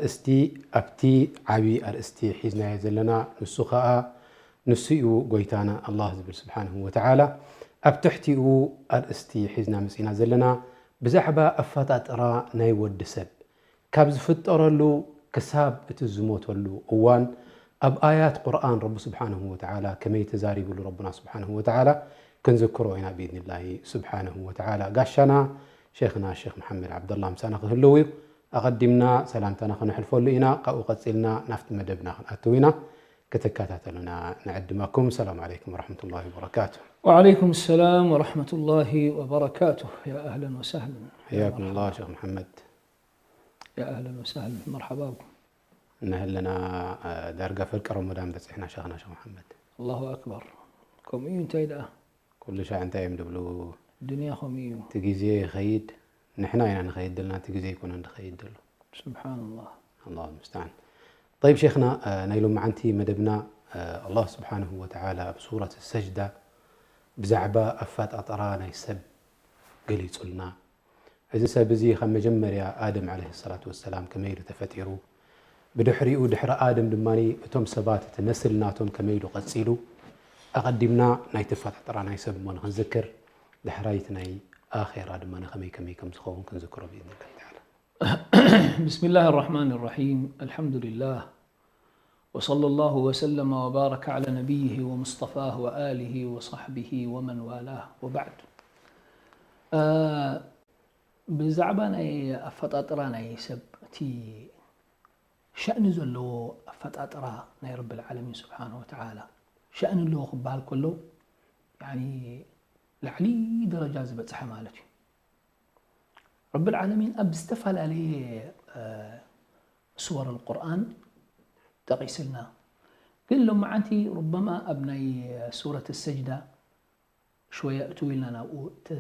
እስቲ ኣብቲ ዓቢ ኣርእስቲ ሒዝናዮ ዘለና፣ ንሱ ኸኣ ንሱ እዩ ጎይታና ኣላህ ዝብል ስብሓንሁ ወተዓላ። ኣብ ትሕቲኡ ኣርእስቲ ሒዝና መጺና ዘለና ብዛዕባ ኣፈጣጥራ ናይ ወዲ ሰብ፣ ካብ ዝፍጠረሉ ክሳብ እቲ ዝሞተሉ እዋን ኣብ ኣያት ቁርኣን ረቢ ስብሓንሁ ወተዓላ ከመይ ተዛሪብሉ ረብና ስብሓንሁ ወተዓላ ክንዝክሮ ኢና ብኢዝኒላሂ ስብሓንሁ ወተዓላ። ጋሻና ሸይኽና ሸይኽ መሓመድ ዓብደላ ምሳና ክህልው እዩ። ኣቐዲምና ሰላምታና ከነሕልፈሉ ኢና። ካብኡ ቀጺልና ናብቲ መደብና ክንኣትው ኢና። ክትከታተሉና ንዕድመኩም። ሰላም ዓለይኩም ወረሕመቱላሂ ወበረካቱ። وعليكم السلام ورحمة الله وبركاته. يا أهلا وسهلا. يا حياكم الله مرحبا. شيخ محمد. يا أهلا وسهلا. مرحبا بكم. እናሃለና ዳርጋ ፍርቂ ረመዳን በጺሕና ሸይኽና ሸይኽ መሓመድ። الله أكبر. ከምኡ እዩ። እንታይ ደኣ? ኩሉ ሻዕ እንታይ እዮም ድብሉ? ዱንያ ከምኡ እዩ። እቲ ግዜ ይኸይድ፣ ንሕና ኢና ንኸይድ ዘለና፣ እቲ ግዜ ኣይኮነን ዝኸይድ ዘሎ። سبحان الله. ኣላሁ ልሙስተዓን። ጠይብ ሸይኽና፣ እ፣ ናይ ሎማዓንቲ መደብና፣ እ፣ ኣላህ ስብሓንሁ ወተዓላ ኣብ ሱረት ሰጅዳ ብዛዕባ ኣፈጣጥራ ናይ ሰብ ገሊጹልና። እዚ ሰብ እዚ ካብ መጀመርያ ኣደም ዓለይሂ ሰላቱ ወሰላም ከመይ ኢሉ ተፈጢሩ፣ ብድሕሪኡ ድሕሪ ኣደም ድማ እቶም ሰባት እቲ ነስል ናቶም ከመይ ኢሉ ቀጺሉ፣ ኣቐዲምና ናይቲ ኣፈጣጥራ ናይ ሰብ እሞ ንኽንዝክር፣ ዳሕራይ እቲ ናይ ኣኼራ ድማ ከመይ ከመይ ከም ዝኸውን ክንዝክሮ ብኢዝኒላሂ ተዓላ። بسم الله الرحمن الرحيم. الحمد لله. وصلى الله وسلم وبارك على نبيه ومصطفاه وآله وصحبه ومن والاه. وبعد. እ፣ ብዛዕባ ናይ ኣፈጣጥራ ናይ ሰብ፣ እቲ ሸእኒ ዘለዎ ኣፈጣጥራ ናይ ረብል ዓለሚን ስብሓንሁ ወተዓላ፣ ሸእኒ ኣለዎ ክበሃል ከሎ፣ ያኒ ላዕሊ ደረጃ ዝበጽሐ ማለት እዩ። ረብል ዓለሚን ኣብ ዝተፈላለየ፣ እ፣ ሱወር ኣልቁርኣን ጠቒስልና። ግን ሎማዓንቲ ሩበማ ኣብ ናይ ሱረት ሰጅዳ ሽወያ እትው ኢልና ናብኡ ተ-፣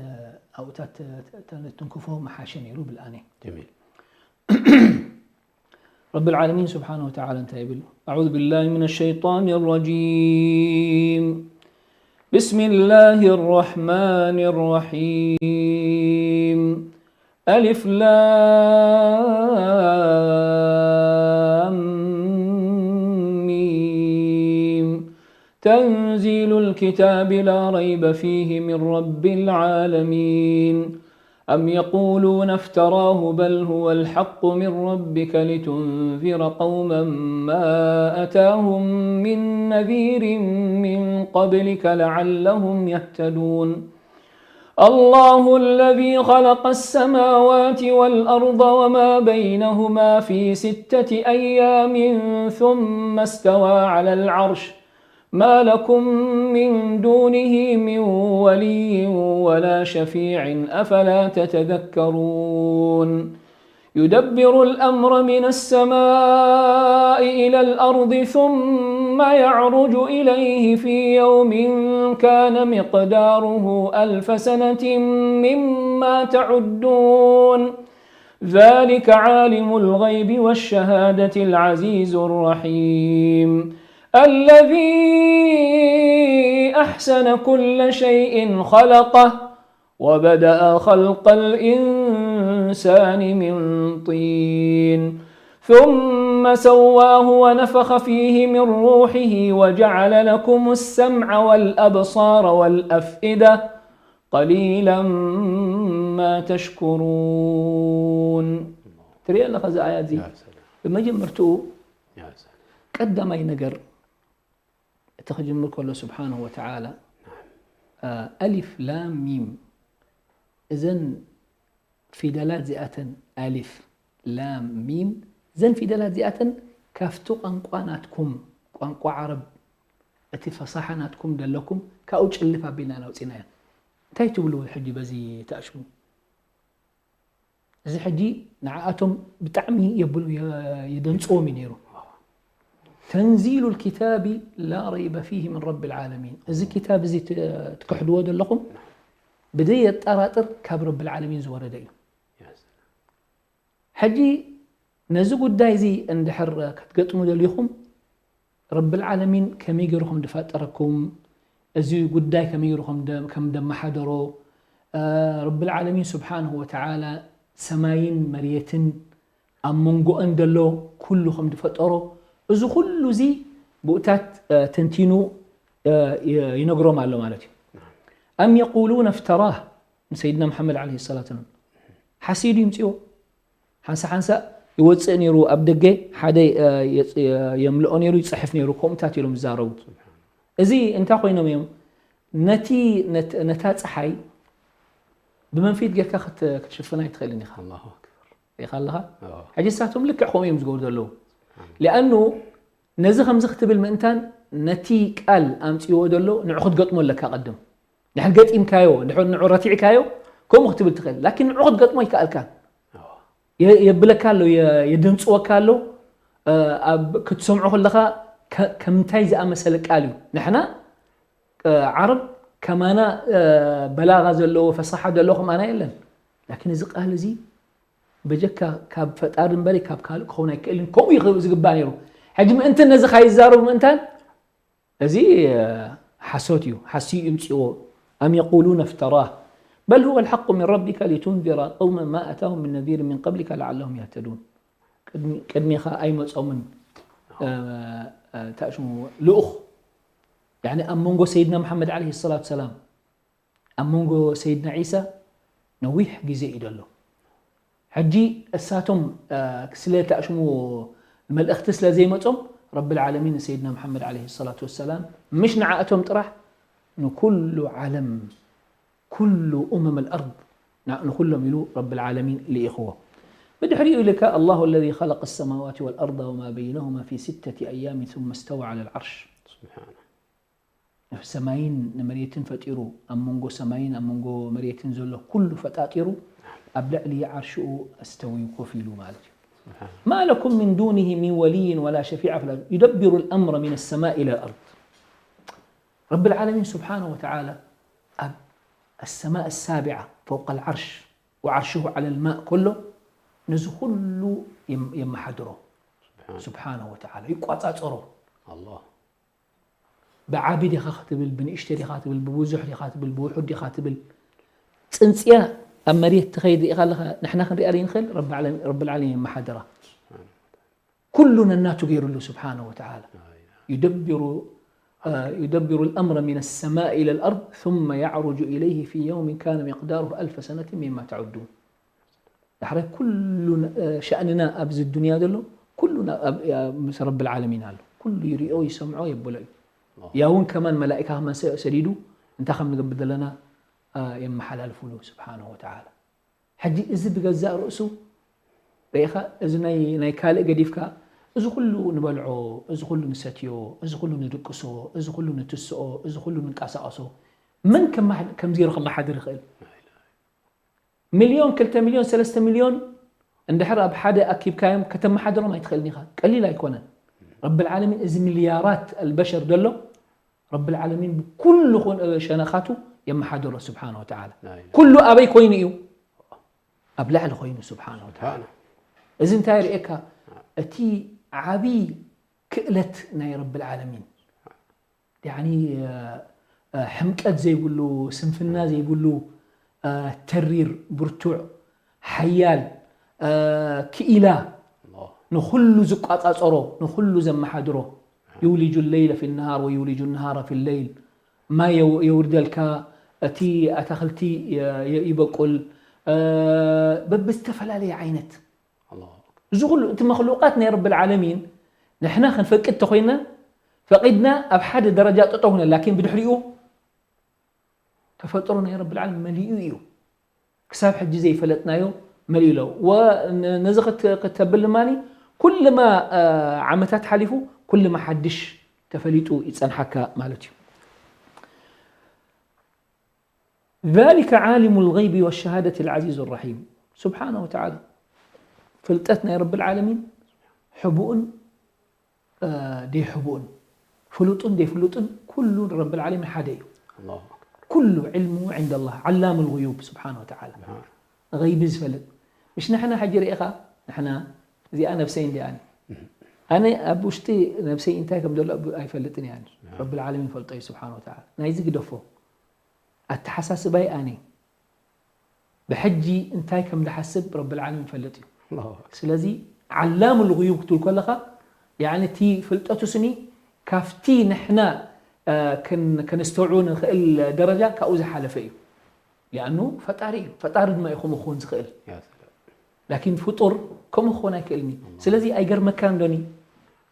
ኣብኡታት ተ-፣ ተ-፣ ተንክፎ መሓሸ ነይሩ ብል ኣነ። ጀሚል። ረብል ዓለሚን ስብሓንሁ ወተዓላ እንታይ ይብል? أعوذ بالله من الشيطان الرجيم. بسم الله الرحمن الرحيم. ألف لام ميم. تنزيل الكتاب لا ريب فيه من رب العالمين. أم يقولون افتراه بل هو الحق من ربك لتنذر قوما ما أتاهم من نذير من قبلك لعلهم يهتدون. الله الذي خلق السماوات والأرض وما بينهما في ستة أيام ثم استوى على العرش ما لكم من دونه من ولي ولا شفيع أفلا تتذكرون. يدبر الأمر من السماء إلى الأرض ثم يعرج إليه في يوم كان مقداره ألف سنة مما تعدون. ذلك عالم الغيب والشهادة العزيز الرحيم. الذي أحسن كل شيء خلقه وبدأ خلق الإنسان من طين ثم سواه ونفخ فيه من روحه وجعل لكم السمع والأبصار والأفئدة قليلا ما تشكرون. ትሪኦ ኣለኻ እዚ ኣያት እዚ? ያ ሰላም። ብመጀመርትኡ ያ ሰላም። ቀዳማይ ነገር እቲ ክጅምር ከሎ ስብሓንሁ ወተዓላ፣ እ፣ ኣሊፍ ላም ሚም፣ እዘን ፊደላት እዚኣተን፣ ኣሊፍ ላም ሚም፣ እዘን ፊደላት እዚኣተን ካብቲ ቋንቋ ናትኩም፣ ቋንቋ ዓረብ፣ እቲ ፈሳሓ ናትኩም ዘለኩም ካብኡ ጭልፍ ኣቢልና ናውፂናየን። እንታይ ትብሉ ሕጂ በዚ ተኣሽሙ? እዚ ሕጂ ንዓኣቶም ብጣዕሚ የብሉ-፣ የ-፣ የደንፅዎም እዩ ነይሩ። ተንዚሉ ልኪታቢ ላ ረይበ ፊህ ምን ረቢ ልዓለሚን። እዚ ኪታብ እዚ ት-፣ ትክሕድዎ ዘለኹም ብዘየጠራጥር ካብ ረቢ ልዓለሚን ዝወረደ እዩ። ሕጂ ነዚ ጉዳይ እዚ እንድሕር ክትገጥሙ ደሊኹም፣ ረቢ ልዓለሚን ከመይ ገይሩ ከም ዝፈጠረኩም፣ እዚ ጉዳይ ከመይ ገይሩ ከም ደ-፣ ከም ደመሓደሮ፣ እ፣ ረቢ ልዓለሚን ስብሓንሁ ወተዓላ ሰማይን መሬትን ኣብ መንጎአን ዘሎ ኩሉ ከም ዝፈጠሮ፣ እዚ ኩሉ እዚ ብኡታት ተንቲኑ ይነግሮም ኣሎ ማለት እዩ። أم يقولون افتراه ንሰይድና መሓመድ ዓለይሂ ሰላቱ ወሰላም ሓሲዱ ይምፅዎ። ሓንሳ ሓንሳ ይወፅእ ነይሩ ኣብ ደገ ሓደ የምልኦ ነይሩ፣ ይፅሕፍ ነይሩ፣ ከምኡታት ኢሎም ዝዛረቡ። እዚ እንታይ ኮይኖም እዮም? ነቲ ነታ ፀሓይ ብመንፊት ጌርካ ክትሽፍና ኣይትኽእልን ኢኻ። ሪኻ ኣለኻ። ሕጂ ንሳቶም ልክዕ ከምኡ እዮም ዝገብሩ ዘለዉ። ሊኣኑ ነዚ ከምዚ ክትብል ምእንታን ነቲ ቃል ኣምፅዎ ዘሎ ንዑ ክትገጥሞ ኣለካ ቀድም። ንሕን ገጢምካዮ ንዑ ረቲዕካዮ ከምኡ ክትብል ትኽእል፣ ላኪን ንዑ ክትገጥሞ ኣይከኣልካን። የብለካ ኣሎ፣ የድንፅወካ ኣሎ። ኣብ ክትሰምዖ ከለኻ ከምታይ ዝኣመሰለ ቃል እዩ። ንሕና ዓረብ ከማና በላጋ ዘለዎ ፈሳሓ ዘለዎ ከማና የለን። ላኪን እዚ ቃል እዚ በጀካ ካብ ፈጣሪ እምበሪ ካብ ካልእ ክኸውን ኣይክእልን። ከምኡ እዩ ዝግባእ ነይሩ። ሕጂ ምእንቲ ነዚ ካይዛረቡ ምእንታን እዚ ሓሶት እዩ፣ ሓስዩ ይምፅዎ። أم يقولون افتراه بل هو الحق من ربك لتنذر قوما ما أتاهم من نذير من قبلك لعلهم يهتدون። ቅድሚኻ ኣይመጾምን ታሽሙ ልኡኽ፣ ያኒ ኣብ መንጎ ሰይድና መሓመድ ዓለይሂ ሰላቱ ሰላም ኣብ መንጎ ሰይድና ዒሳ ነዊሕ ግዜ እዩ ዘሎ። ሕጂ እሳቶም ስለ ታሽሙ መልእኽቲ ስለ ዘይመጾም ረብል ዓለሚን ንሰይድና መሓመድ ዓለይሂ ሰላቱ ወሰላም ምሽ ንዓእቶም ጥራሕ ንኩሉ ዓለም ኩሉ أمم الأرض ንኹሎም ኢሉ ረብል ዓለሚን ልኢኽዎ። ብድሕሪኡ ኢልካ الله الذي خلق السماوات والأرض وما بينهما في ستة أيام ثم استوى على العرش። ሰማይን ንመሬትን ፈጢሩ ኣብ መንጎ ሰማይን ኣብ መንጎ መሬትን ዘሎ ኩሉ ፈጣጢሩ ኣብ ልዕሊ ዓርሽኡ ኣስተውዩ ኮፍ ኢሉ ማለት እዩ። ما لكم من دونه من ولي ولا شفيع يدبر الأمر من السماء إلى الأرض. ረብል ዓለሚን ስብሓነ ወተዓላ ኣብ السماء السابعة فوق العرش وعرشه على الماء ከሎ ነዚ ኩሉ የመሓድሮ ስብሓነ ወተዓላ፣ ይቋጻጸሮ። ብዓቢ ዲኻ ክትብል፣ ብንእሽተ ዲኻ ትብል፣ ብብዙሕ ዲኻ ትብል፣ ብውሑድ ዲኻ ትብል፣ ጽንጽያ ኣብ መሬት ትኸይድ ርኢኻ ኣለኻ። ንሕና ክንሪኣ ዘይንኽእል ረብል ዓለሚን የመሓድራ። ኩሉ ነናቱ ገይሩሉ ስብሓነ ወተዓላ። يدبر يدبر الأمر من السماء إلى الأرض ثم يعرج إليه في يوم كان مقداره ألف سنة مما تعدون. ዳሕራይ ኩሉ ሸእንና ኣብዚ ዱንያ ዘሎ ኩሉ ምስ ረብል ዓለሚን ኣሎ። ኩሉ ይሪኦ ይሰምዖ የብሎ እዩ። ያውን ከማን መላኢካ ከማን ሰዲዱ እንታይ ከም ንገብር ዘለና የመሓላልፉሉ ስብሓነ ወተዓላ። ሕጂ እዚ ብገዛእ ርእሱ ርኢኻ፣ እዚ ናይ ካልእ ገዲፍካ፣ እዚ ኩሉ ንበልዖ፣ እዚ ኩሉ ንሰትዮ፣ እዚ ኩሉ ንድቅሶ፣ እዚ ኩሉ ንትስኦ፣ እዚ ኩሉ ንንቀሳቐሶ መን ከምዚ ገይሩ ከመሓድር ይኽእል? ሚልዮን፣ ክልተ ሚልዮን፣ ሰለስተ ሚልዮን እንድሕር ኣብ ሓደ ኣኪብካዮም ከተመሓድሮም ኣይትኽእልን ኢኻ። ቀሊል ኣይኮነን። ረብል ዓለሚን እዚ ሚልያራት ኣልበሸር ዘሎ ረብል ዓለሚን ብኩሉ ሸነኻቱ የመሓድሮ ስብሓነ ወተዓላ። ኩሉ ኣበይ ኮይኑ እዩ? ኣብ ላዕሊ ኮይኑ ስብሓነ ወተዓላ። እዚ እንታይ የርእየካ? እቲ ዓቢ ክእለት ናይ ረብል ዓለሚን ያኒ ሕምቀት ዘይብሉ፣ ስንፍና ዘይብሉ፣ ተሪር፣ ብርቱዕ፣ ሓያል፣ ክኢላ፣ ንኹሉ ዝቋጻጸሮ፣ ንኹሉ ዘመሓድሮ። يولج الليل في النهار ويولج النهار في الليل ማይ የውርደልካ፣ እቲ ኣታኽልቲ ይበቁል በብዝተፈላለየ ዓይነት። እዚ ኩሉ እቲ መክሉቃት ናይ ረብል ዓለሚን ንሕና ክንፈቅድ ተኮይና ፈቂድና ኣብ ሓደ ደረጃ ጠጠው ንብል፣ ላኪን ብድሕሪኡ ተፈጥሮ ናይ ረብል ዓለሚን መሊኡ እዩ። ክሳብ ሕጂ ዘይፈለጥናዮ መሊኡ ኣሎ። ነዚ ክተብል ድማ ኩልማ ዓመታት ሓሊፉ ኩልማ ሓድሽ ተፈሊጡ ይፀንሓካ ማለት እዩ። ذلك عالم الغيب والشهادة العزيز الرحيم سبحانه وتعالى። ፍልጠት ናይ ረብል ዓለሚን ሕቡእን ደይሕቡእን ፍሉጥን ደይፍሉጥን ኩሉ ረብል ዓለሚን ሓደ እዩ። ኩሉ علمه عند الله علام الغيوب سبحانه وتعالى። غيب ዝፈልጥ ምሽ ንሕና ሕጂ ርኢኻ ንሕና እዚኣ ነብሰይ እንዲኣኒ ኣነ ኣብ ውሽጢ ነብሰይ እንታይ ከም ዘሎ ኣይፈልጥን እያ። ረብል ዓለሚን ፈልጦ እዩ ስብሓን ወተዓላ። ናይዚ ግደፎ ኣተሓሳስባይ ኣነ ብሕጂ እንታይ ከም ዝሓስብ ረብል ዓለሚን ይፈልጥ እዩ። الله أكبر. ስለዚ ዓላሙ ልጉዩብ ክትብል ከለኻ ያኒ እቲ ፍልጠቱ ስኒ ካብቲ ንሕና እ፣ ከን- ከነስተውዕሉ ንኽእል ደረጃ ካብኡ ዝሓለፈ እዩ። ሊኣኑ ፈጣሪ እዩ። ፈጣሪ ድማ እዩ ከምኡ ክኸውን ዝኽእል። يا سلام. ላኪን ፍጡር ከምኡ ክኾን ኣይክእልን እዩ። ስለዚ ኣይገርመካን ዶኒ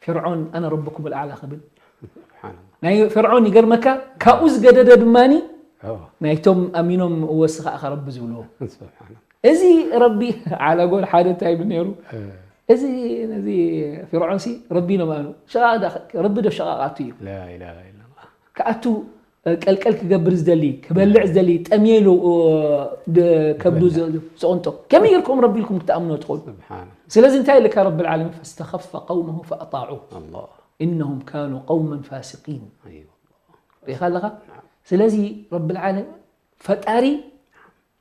ፍርዖን ኣነ ረብኩም ልኣዕላ ክብል سبحان الله. ናይ ፍርዖን ይገርመካ። ካብኡ ዝገደደ ድማኒ أوه. ናይቶም ኣሚኖም እወ እስኻ ኢኻ ረቢ ዝብልዎ سبحان الله. እዚ ረቢ ዓላጎል ሓደ እንታይ ይብል ነይሩ? أه. እዚ ነዚ ፍርዖን ሲ ረቢ ነው ማኑ ሸቃቕ ዳ- ረቢ ዶ ሸቃቃቱ እዩ لا إله إلا الله. ከኣቱ ቀልቀል ክገብር ዝደሊ ክበልዕ ዝደሊ ጠምየ ኢሉ እ፣ ድ- ከብዱ ዝ- ዝቕንጦ ከመይ ጌርኩም ረቢ ኢልኩም ክትኣምኖ ትኽእሉ سبحان الله. ስለዚ እንታይ ኢልካ ረቢ العالمين فاستخف قومه فأطاعوه الله. إنهم كانوا قوما فاسقين أيوة. ርኢኻ ኣለኻ ስለዚ ረቢ العالمين ፈጣሪ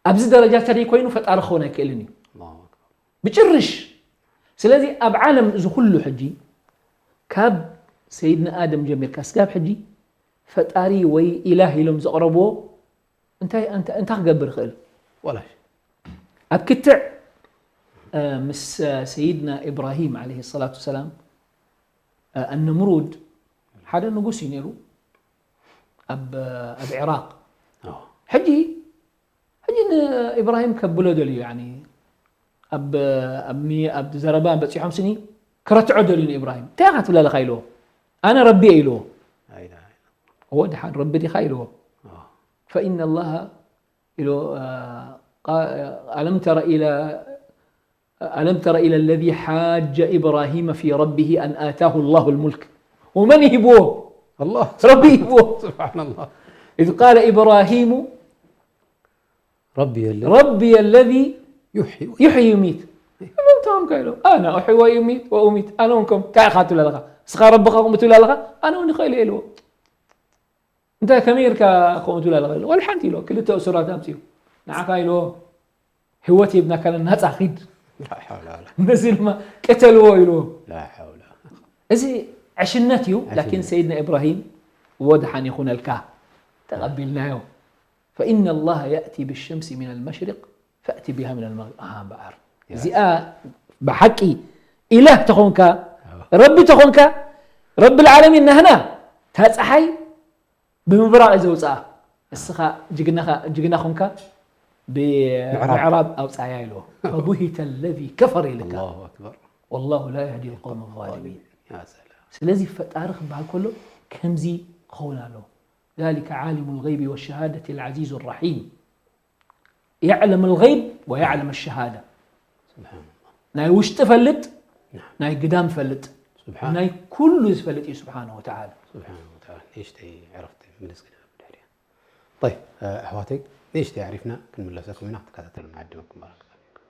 ኣብዚ ደረጃ ተደይ ኮይኑ ፈጣሪ ክኸውን ኣይክእልን እዩ الله أكبر. ብጭርሽ ስለዚ ኣብ ዓለም እዚ ኩሉ ሕጂ ካብ ሰይድና ኣደም ጀሚርካ ስጋብ ሕጂ ፈጣሪ ወይ ኢላህ ኢሎም ዘቕረብዎ እንታይ እንታይ እንታይ ክገብር ይኽእል ولا شيء. ኣብ ክትዕ እ፣ ምስ እ፣ ሰይድና ኢብራሂም عليه الصلاة والسلام እ፣ النمرود ሓደ ንጉስ እዩ ነይሩ ኣብ እ፣ ኣብ عراق أوه. ሕጂ ሕጂ ንኢብራሂም ከብሎ ደልዩ ያኒ ኣብ ኣብ ሚ- ኣብ ዘረባ በፂሖም ስኒ ክረትዖ ደልዩ ንኢብራሂም እንታይ ኢኻ ትብላ ኣለኻ ኢልዎ ኣነ ረቢ እየ ኢልዎ لا إله إلا الله. እዎ ድሓን ረቢ ዲኻ ኢልዎ أوه. فإن الله ኢልዎ እ፣ ቃ- ألم تر إلى ألم تر إلى الذي حاج إبراهيم في ربه أن آتاه الله الملك ومن ሂብዎ الله. ረቢ ሂብዎ سبحان الله. إذ قال إبراهيم ربي الذي ربي الذي يحيي. يحيي ويميت እሎም ተማምካ ኢሎም ኣነ أحيي وأميت وأميت ኣነ እውን ከም እንታይ ኢኻ ትብል ኣለኻ እስኻ ረብኻ ከምኡ ትብል ኣለኻ ኣነ እውን ይኽእል እየ ኢልዎ እንታይ ከመይ ኢልካ ከምኡ ትብል ኣለኻ ኢልዎ ወላ ሓንቲ ኢልዎ ክልተ እሱራት ኣምፅኡ ንዓኻ ኢልዎ ህይወት ሂብናካ ኣለና ናፃ ኺድ لا حول ولا ነዚ ድማ ቅተልዎ ኢልዎ لا حول. እዚ ዕሽነት እዩ ዕሽነት። ላኪን ሰይድና ኢብራሂም ወድሓን ይኹነልካ ተቐቢልናዮ فإن الله يأتي بالشمس من المشرق فأت بها من المغرب ኣሃ እምበኣር Yes. እዚኣ ብሓቂ ኢላህ ተኾንካ ረቢ ተኾንካ ረቢ العالمين ናህና እታ ፀሓይ ብምብራቕ እዩ ዘውፅኣ እስኻ ጅግናኻ ጅግና ኾንካ ብምዕራብ ኣውፃያ ኢልዎ فبهت الذي كفر ኢልካ الله أكبر. والله لا يهدي القوم الظالمين يا سلام. ስለዚ ፈጣሪ ክበሃል ከሎ ከምዚ ክኸውን ኣለዎ ذلك عالم الغيب والشهادة العزيز الرحيم يعلم الغيب ويعلم الشهادة سبحان الله. ናይ ውሽጢ ፈልጥ ናይ ግዳም ፈልጥ سبحان ናይ ኩሉ ዝፈልጥ እዩ ስብሓን ወተዓላ سبحانه وتعالى. نشتي عرفت من رزق الدنيا. طيب، آه، أحواتي، نشتي عرفنا كل من لسكم هنا تكاتل معدمكم بارك الله فيكم.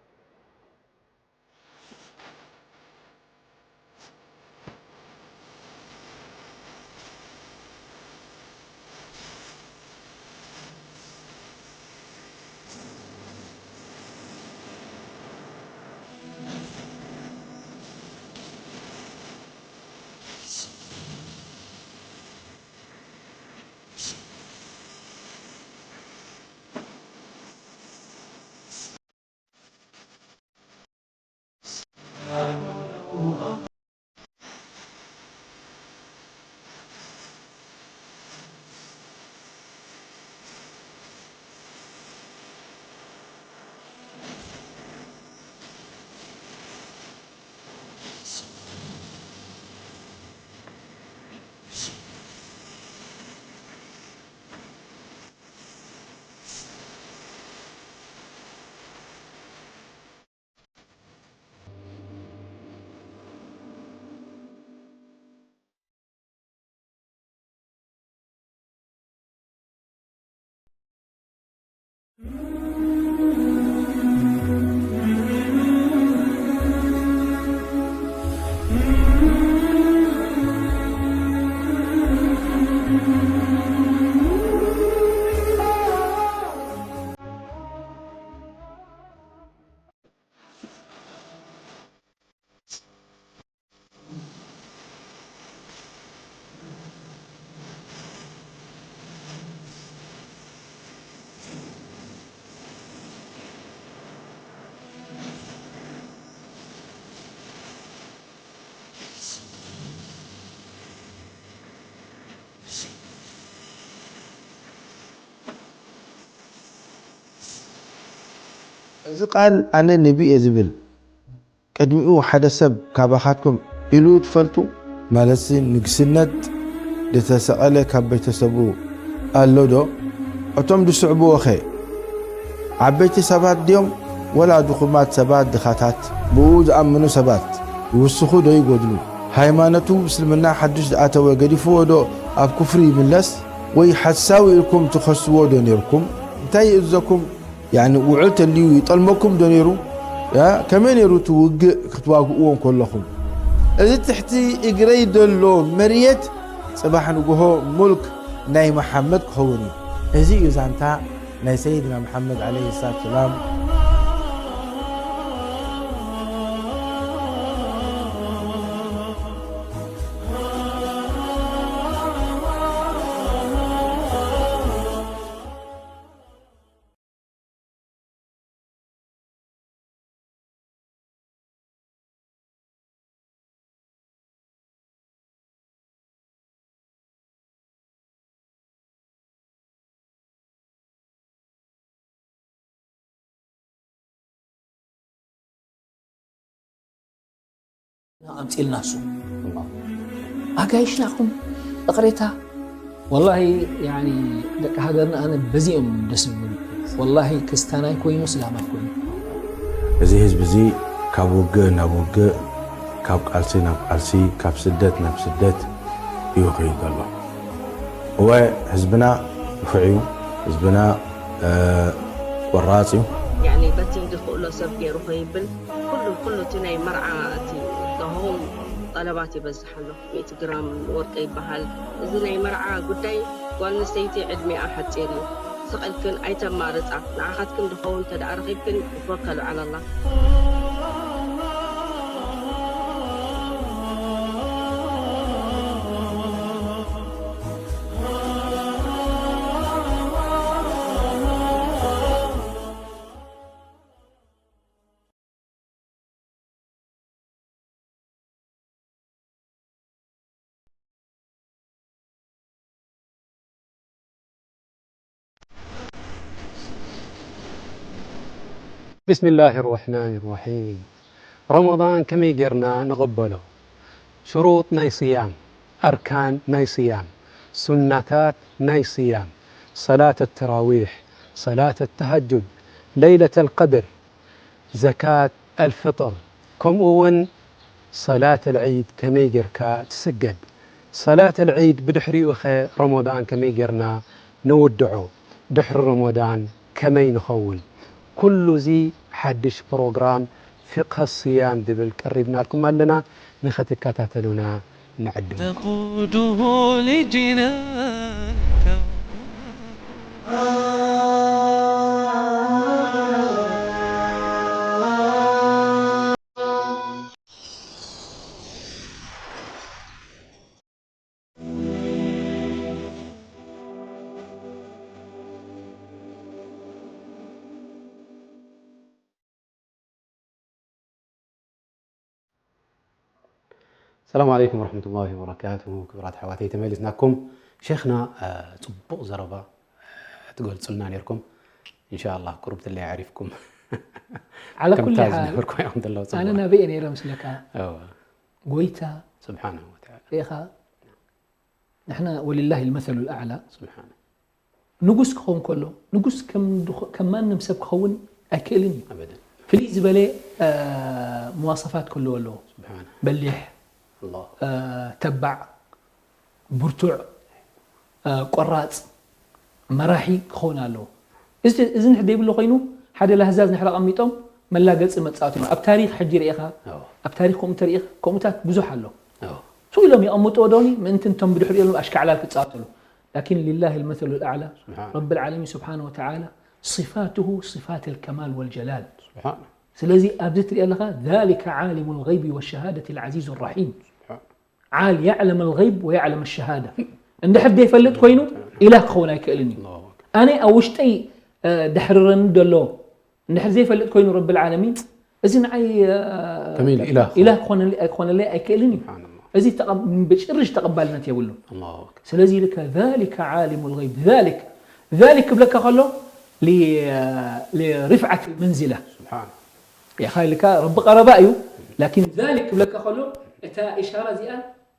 እዚ ቃል ኣነ ነቢ እየ ዝብል ቅድሚኡ ሓደ ሰብ ካባኻትኩም ኢሉ ትፈልጡ? ማለትሲ ንግስነት ዝተሰቐለ ካብ ቤተሰቡ ኣሎ ዶ? እቶም ዝስዕብዎኸ ዓበይቲ ሰባት ድዮም ወላ ድኹማት ሰባት ድኻታት? ብኡ ዝኣምኑ ሰባት ይውስኹ ዶ ይጎድሉ? ሃይማኖቱ እስልምና ሓድሽ ዝኣተወ ገዲፍዎ ዶ ኣብ ኩፍሪ ይምለስ? ወይ ሓሳዊ ኢልኩም ትኸስዎ ዶ ኔርኩም? እንታይ ይእዘኩም? ያኒ ውዕል ተልዩ ይጠልመኩም ዶ ነይሩ? ያ፣ ከመይ ነይሩ እቲ ውግእ ክትዋግእዎ እንከለኹም? እዚ ትሕቲ እግረይ ዘሎ መርየት ጽባሕ ንግሆ ሙልክ ናይ መሓመድ ክኸውን እዩ። እዚ እዩ ዛንታ ናይ ሰይድና መሓመድ ዓለይሂ ሰላቱ ሰላም። ኣምፅልና እሱ ኣጋይሽናኹም እቕሬታ። ወላሂ ያኒ ደቂ ሃገርና ኣነ በዚኦም ደስ ዝብሉ። ወላሂ ክስታናይ ኮይኑ ስላማይ ኮይኑ። እዚ ህዝቢ እዚ ካብ ውግእ ናብ ውግእ፣ ካብ ቃልሲ ናብ ቃልሲ፣ ካብ ስደት ናብ ስደት እዩ ይኸይድ ዘሎ። እወ፣ ህዝብና ንፉዕ እዩ፣ ህዝብና ቆራፅ እዩ። ያኒ በቲ ዝኽእሎ ሰብ ገይሩ ከይብል ኩሉ ኩሉ እቲ ናይ መርዓ እቲ the whole ጠለባት ይበዝሕ ኣሎ። ሚእቲ ግራም ወርቂ ይበሃል። እዚ ናይ መርዓ ጉዳይ ጓል ኣንስተይቲ ዕድሜኣ ሓፂር እዩ። ስቕ ኢልክን ኣይተማርፃ። ንዓኻትክን ዝኸውን ተደኣ ረኺብክን ወተወከሉ ዓላ ኣላህ። بسم الله الرحمن الرحيم. ረመዳን ከመይ ጌርና ንቕበሎ? ሽሩጥ ናይ ስያም፣ ኣርካን ናይ ስያም፣ ሱናታት ናይ ስያም፣ ሰላት ተራዊሕ፣ ሰላት ተሃጁድ፣ ለይለት ኣልቀድር፣ ዘካት ኣልፍጥር፣ ከምኡ እውን ሰላት ኣልዒድ ከመይ ጌርካ ትስገድ? ሰላት ኣልዒድ ብድሕሪኡ ኸ ረመዳን ከመይ ጌርና ንውድዖ? ድሕሪ ረመዳን ከመይ ንኸውን? ኩሉ እዚ ሓድሽ ፕሮግራም ፊቅሀ ስያም ዝብል ቀሪብናልኩም ኣለና። ንኽትከታተሉና ንዕድም። تقوده لجنان التوبة. ሰላም ዓለይኩም ወረሕመቱላሂ ወበረካቱሁ። ክቡራት ኣሕዋተይ፣ ተመሊስናኩም። ሸይኽና፣ እ፣ ጽቡቕ ዘረባ፣ እ፣ ትገልጹልና ነይርኩም። ኢንሻኣላህ፣ ቁሩብ ትለይ ዓሪፍኩም። ዓላ ኩሊ ከምታ ሓል፣ ዝነበርኩም ኢኹም ዘለዉ፣ ጽቡቕ። ኣነ ናበይ እየ ነይረ ምስለካ? እወ። ጎይታ ስብሓነሁ ወተዓላ። ርኢኻ፣ ንሕና ወሊላሂ ልመሰሉ ልኣዕላ፣ ስብሓነ። ንጉስ ክኸውን ከሎ፣ ንጉስ ከም ድኾ-፣ ከም ማንም ሰብ ክኸውን ኣይክእልን እዩ። ኣበደን። ፍልይ ዝበለ፣ እ፣ መዋሰፋት ክህልዎ ኣለዎ። ስብሓነ። በሊሕ፣ ኣላሁ። እ፣ ተባዕ፣ ብርቱዕ፣ እ፣ ቆራፅ፣ መራሒ ክኸውን ኣለዎ። እዚ፣ እዚ ንሕ ዘይብሉ ኮይኑ፣ ሓደ ላህዛዝ ንሕር ኣቐሚጦም መላገፂ መፃወቲ ነው። ኣብ ታሪክ ሕጂ ርኢኻ፣ ኣዎ። ኣብ ታሪክ ከምኡ ተርኢኻ፣ ከምኡታት ብዙሕ ኣሎ። ኣዎ። ስቕ ኢሎም የቐምጥዎ ዶኒ፣ ምእንቲ እንቶም ብድሕሪኡ ዘለዉ ኣሽካዕላል ክፃወትሉ። ላኪን ሊላሂ ልመሰሉ ልኣዕላ፣ ስብሓን። ረቢ ልዓለሚን ስብሓነ ወተዓላ፣ صفاته صفات الكمال والجلال። ስብሓን። ስለዚ ኣብዚ ትሪኦ ኣለኻ፣ ذلك عالم الغيب والشهادة العزيز الرحيم። ስብሓን። ዓል يعلم الغيب ويعلم الشهادة። እንድሕር ዘይፈልጥ ኮይኑ ኢላህ ክኸውን ኣይክእልን እዩ። ኣላሁ ኣክበር። ኣነ ኣብ ውሽጠይ፣ እ፣ ደሕርረኒ ዘሎ እንድሕር ዘይፈልጥ ኮይኑ ረቢ ልዓለሚን፣ እዚ ንዓይ፣ እ፣ ከመይ ኢሉ ኢላህ ኢላህ ክኾነለይ ኣይክኾነለይ ኣይክእልን እዩ። ስብሓን ኣላህ። እዚ ተቐ-፣ ብጭርሽ ተቐባልነት የብሉን። ኣላሁ ኣክበር። ስለዚ ኢልካ ذلك عالم الغيب ذلك ذلك ክብለካ ከሎ ل- لرفعة المنزلة. ስብሓን ኢኻ ኢልካ ረቢ ቀረባ እዩ። ላኪን ذلك ክብለካ ከሎ እታ ኢሻራ እዚኣ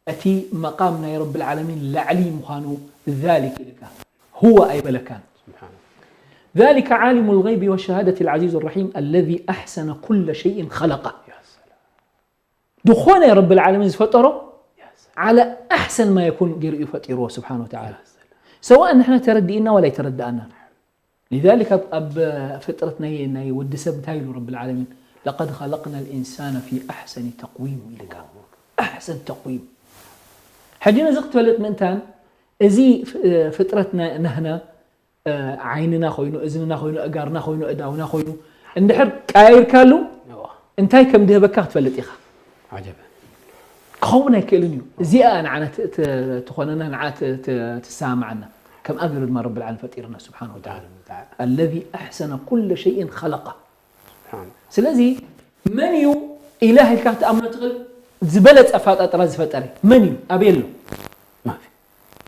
እቲ መቃም ናይ ረቢ ዓለሚን ላዕሊ ምዃኑ ذلك ኢልካ هو ኣይበለካን። ስብሓን ذلك عالم الغيب والشهادة العزيز الرحيم الذي أحسن كل شيء خلقه. ዝኾነ ረቢ ዓለሚን ዝፈጠሮ على أحسن ما يكون ገይሩ እዩ ፈጢርዎ ስብሓን ወተዓላ። ሰዋእ ንሕና ተረዲእና ወላ ኣይተረዳእና። لذلك ኣብ ኣብ ፍጥረት ናይ ናይ ወዲ ሰብ እንታይ ኢሉ ረቢ ዓለሚን لقد خلقنا الإنسان في أحسن تقويم ኢልካ። أحسن تقويم። ሕጂ ነዚ ክትፈልጥ ምእንታን እዚ ፍ- ፍጥረት ና- ናህና ዓይንና ኮይኑ እዝንና ኮይኑ እጋርና ኮይኑ እዳውና ኮይኑ እንድሕር ቀያይርካሉ እንታይ ከም ድህበካ ክትፈልጥ ኢኻ። ዓጀበ ክኸውን ኣይክእልን እዩ። እዚኣ ንዓና ት- ት- ትኾነና ንዓ ት- ት- ትሰማማዓና። ከምኣ ገይሩ ድማ ረቢ ዓለም ፈጢርና ስብሓን ወተዓላ። الذي أحسن كل شيء خلقه. ስብሓን ስለዚ መን እዩ ኢላህ ኢልካ ክትኣምኖ ትኽእል ዝበለፀ ኣፈጣጥራ ዝፈጠረ መን እዩ? ኣበይ ኣሎ? ማፊ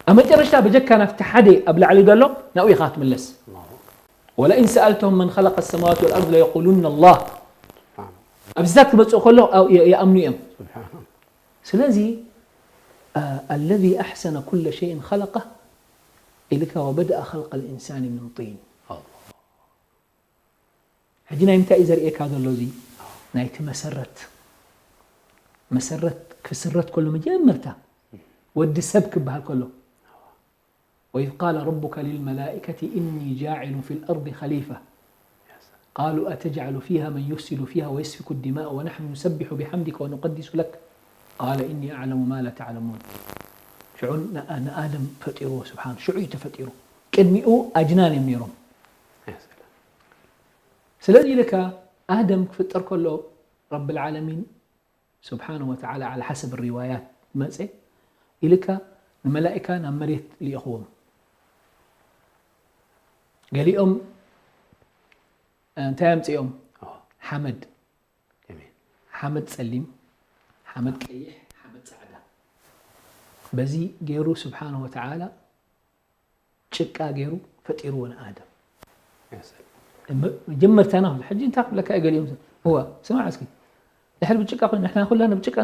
ኣብ መጨረሽታ በጀካ ናብቲ ሓደ ኣብ ላዕሊ ዘሎ ናብኡ ኢኻ ክትምለስ። ኣላሁ ኣክበር ولئن سألتهم من خلق السماوات والأرض ليقولن الله. ስብሓን ኣብዚታት ክመፅኡ ከሎ ኣብ- የ- ይኣምኑ እዮም። ስብሓን ስለዚ الذي أحسن كل شيء خلقه ኢልካ وبدأ خلق الإنسان من طين. ሕጂ ናይ ምንታይ እዩ ዘርእየካ ዘሎ እዚ ናይቲ መሰረት መሰረት ክስረት ከሎ መጀመርታ ወዲ ሰብ ክበሃል ከሎ وإذ قال ربك للملائكة إني جاعل في الأرض خليفة قالوا أتجعل فيها من يفسد فيها ويسفك الدماء ونحن نسبح بحمدك ونقدس لك قال إني أعلم ما لا تعلمون. ሽዑ ንኣደም ፈጢርዎ ስብሓን ሽዑ እዩ ተፈጢሩ። ቅድሚኡ ኣጅናን እዮም ነይሮም። ስለዚ ኢልካ ኣደም ክፍጠር ከሎ ረቢ ዓለሚን ስብሓን ወተዓላ ዓላ ሓሰብ ሪዋያት መፀ ኢልካ ንመላእካ ናብ መሬት ልኢኽዎም። ገሊኦም እንታይ ኣምፅኦም? ሓመድ ሓመድ ፀሊም፣ ሓመድ ቀይሕ፣ ሓመድ ፃዕዳ። በዚ ገይሩ ስብሓን ወተዓላ ጭቃ ገይሩ ፈጢርዎ ንኣደም። መጀመርታና ኩሉ ሕጂ እንታይ ክብለካ እየ ገሊኦም እዋ ስማዕ እስኪ ድሕር ብጭቃ ኮይኑ ንሕና ኩላና ብጭቃ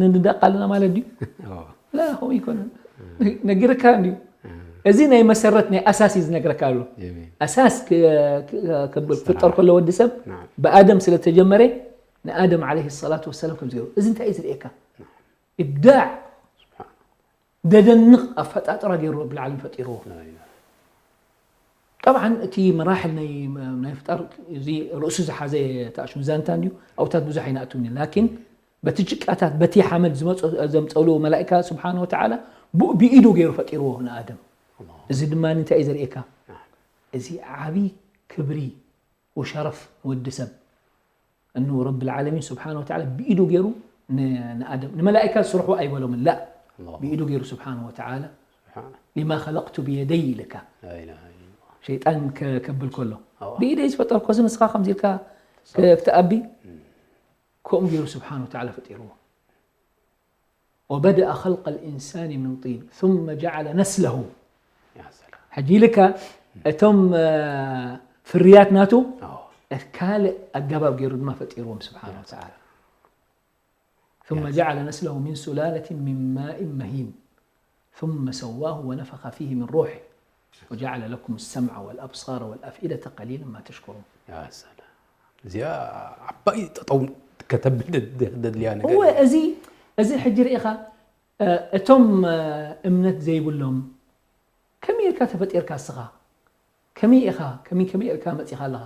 ንድዳቅ ኣለና ማለት ድዩ? ላ ከምኡ ይኮነን። ነጊረካ እንድዩ። እዚ ናይ መሰረት ናይ ኣሳስ እዩ ዝነግረካ ኣሎ። ኣሳስ ክፍጠር ከሎ ወዲ ሰብ ብኣደም ስለ ተጀመረ ንኣደም ዓለይሂ ሰላቱ ወሰላም ከምዚ ገይሩ። እዚ እንታይ እዩ ዝርእየካ? ኢብዳዕ ደደንቕ ኣፈጣጥራ ገይሩ ረብል ዓለሚን ፈጢርዎ። ጠብዓን እቲ መራሕል ናይ ናይ ፍጣር እዚ ርእሱ ዝሓዘ ተኣሽሙ ዛንታ እንድዩ ኣብታት ብዙሕ ኣይንኣትውን ኢና። ላኪን በቲ ጭቃታት በቲ ሓመድ ዝመፁ ዘምፀሉ መላእካ ስብሓን ወተዓላ ብኡ ብኢዱ ገይሩ ፈጢርዎ ንኣደም። እዚ ድማ እንታይ እዩ ዘርእየካ? እዚ ዓብዪ ክብሪ ወሸረፍ ንወዲ ሰብ እኑ ረብል ዓለሚን ስብሓን ወተዓላ ብኢዱ ገይሩ ንኣደም ንመላእካ ዝስርሑ ኣይበሎምን ላ ብኢዱ ገይሩ ስብሓን ወተዓላ ሊማ ከለቅቱ ብየደይ ኢልካ ሸይጣን ከብል ከሎ ብኢደይ ዝፈጠርኮ እዚ ንስኻ ከምዚ ኢልካ ክትኣቢ ከምኡ ገይሩ ስብሓን ወተዓላ ፈጢርዎ። وبدأ خلق الإنسان من طين ثم جعل نسله ሕጂ ኢልካ እቶም ፍርያት ናቱ ካልእ ኣገባብ ገይሩ ድማ ፈጢርዎም ስብሓን ወተዓላ ثم جعل نسله من سلالة من ماء مهين ثم سواه ونفخ فيه من روحه وجعل لكم السمع والأبصار والأفئدة قليلا ما تشكرون. እዚኣ ዓባይ ጠጠው ከተብል ደድልያ ነገር እወ እዚ እዚ ሕጂ ርኢኻ እቶም እምነት ዘይብሎም ከመይ ኢልካ ተፈጢርካ እስኻ ከመይ ኢኻ ከመይ ከመይ ኢልካ መፂኻ ኣለኻ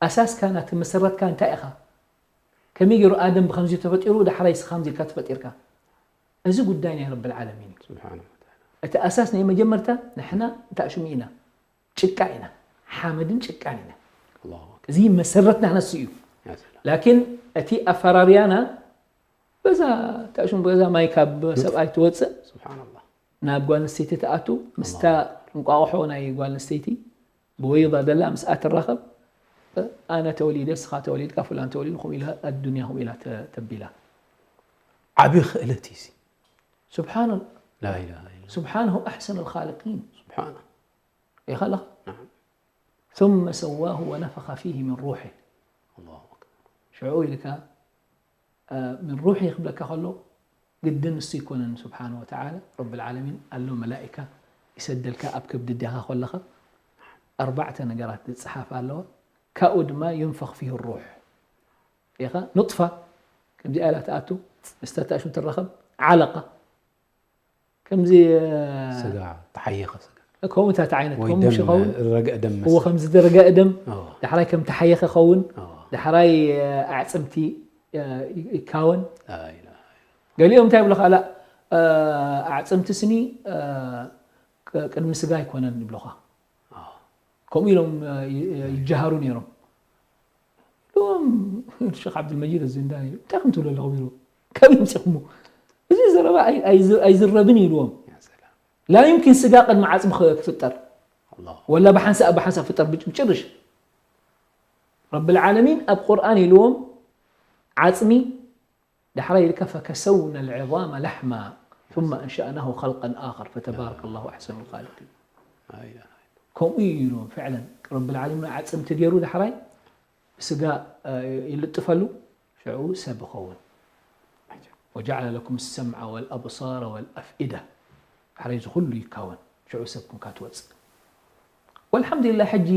ኣሳስካ ናቲ መሰረትካ እንታይ ኢኻ ከመይ ገይሩ ኣደም ብኸምዚ ተፈጢሩ ዳሕራይ እስኻ ከምዚ ኢልካ ተፈጢርካ እዚ ጉዳይ ናይ ረብል ዓለሚን እዩ ስብሓን እቲ ኣሳስ ናይ መጀመርታ ንሕና እንታይ ሽሙ ኢና ጭቃ ኢና ሓመድን ጭቃን ኢና ኣላሁ ኣክበር እዚ መሰረትና ነሱ እዩ ያ ሰላም ላኪን እቲ ኣፈራርያና በዛ ታሽሙ በዛ ማይ ካብ ሰብኣይ ትወፅእ ስብሓን ኣላህ ናብ ጓል ኣንስተይቲ ትኣቱ ምስታ እንቋቑሖ ናይ ጓል ኣንስተይቲ ብወይዳ ደላ ምስኣ ትራኸብ ኣነ ተወሊደ ስኻ ተወሊድካ ፍላን ተወሊዱ ከምኡ ኢላ ኣዱንያ ከምኡ ኢላ ተ- ተቢላ ዓብ ክእለት እዩ ስብሓን ላኢላሃ ኢላ سبحانه أحسن الخالقين ስብሓና ኢኻ ኣለኻ ናዓም ثم سواه ونفخ فيه من روحه الله أكبر ሽዑ ኢልካ ምን ሩሒ ክብለካ ከሎ ግድን እሱ ይኮነን ስብሓን ወተዓላ ረብል ዓለሚን ኣሎ መላኢካ ይሰደልካ ኣብ ከብዲ ዲኻ ከለኻ ኣርባዕተ ነገራት ዝፅሓፍ ኣለዋ ካብኡ ድማ ينفخ فيه الروح ኢኻ ኑጥፋ ከምዚኣ ኢላ ትኣቱ ምስታ ታሽም ትራኸብ ዓለቃ ከምዚ ስጋ ተሓየኸ ስጋ ከምኡ እንታይ ዓይነት ወይ ከምኡ ደም ሽኸውን ረግአ ደም እዎ መስል ከምዚ ዝረገአ ደም اه ዳሕራይ ከም ተሓየኸ ኸውን اه ዳሕራይ ኣዕፅምቲ ይካወን لا إله ገሊኦም እንታይ ይብሉ ካላ ኣዕፅምቲ ስኒ ቅድሚ ስጋ ኣይኮነን ይብሉኻ اه ከምኡ ኢሎም ይጀሃሩ ነይሮም ኢሎም ሸክ ዓብዱልመጂድ እዚ እንዳ እንታይ ከም ትብሉ ኣለኹም ኢሉ ካብ ይምፅኹሞ እዚ ዘረባ ኣይ- ኣይዝ- ኣይዝረብን እዩ ኢልዎም يا سلام لا يمكن ስጋ ቅድሚ ዓፅሚ ክ- ክፍጠር الله ወላ ብሓንሳእ ብሓንሳእ ፍጠር ብጭ- ብጭርሽ ረብል ዓለሚን ኣብ ቁርኣን ኢልዎም ዓፅሚ ዳሕራይ ኢልካ فكسونا العظام لحما ثم أنشأناه خلقا آخر فتبارك الله أحسن الخالقين لا إله إلا ከምኡ እዩ ኢልዎም ፍዕለን ረብል ዓለሚን ዓፅምቲ ገይሩ ዳሕራይ ስጋ እ፣ ይልጥፈሉ ሽዑ ሰብ ይኸውን وجعل لكم السمع والأبصار والأفئدة ዳሕራይ እዚ ኩሉ ይካወን ሽዑ ሰብ ኩንካ ትወፅእ والحمد لله ሕጂ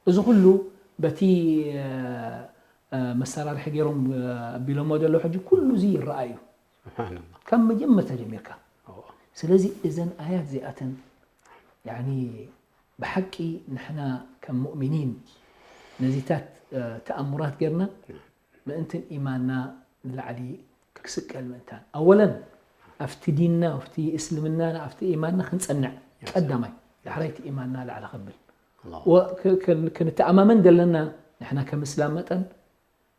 እዚ ኩሉ በቲ እ፣ እ፣ መሰራርሒ ገይሮም እ፣ ኣቢሎሞ ዘለዉ ሕጂ ኩሉ እዚ ይረኣዩ سبحان الله ካብ መጀመርታ ጀሚርካ اه ስለዚ እዘን ኣያት እዚኣተን ያኒ ብሓቂ ንሕና ከም ሙእሚኒን ነዚታት እ፣ ተኣምራት ጌርና ምእንትን ኢማንና ንላዕሊ ክስቀል ምእንታን ኣወለን ኣብቲ ዲንና ኣብቲ እስልምናና ኣብቲ ኢማንና ክንጸንዕ ቀዳማይ ዳሕራይቲ ኢማንና ላዕሊ ከብል الله ወ- ክ- ክ- ክንተኣማመን ዘለና ንሕና ከም እስላም መጠን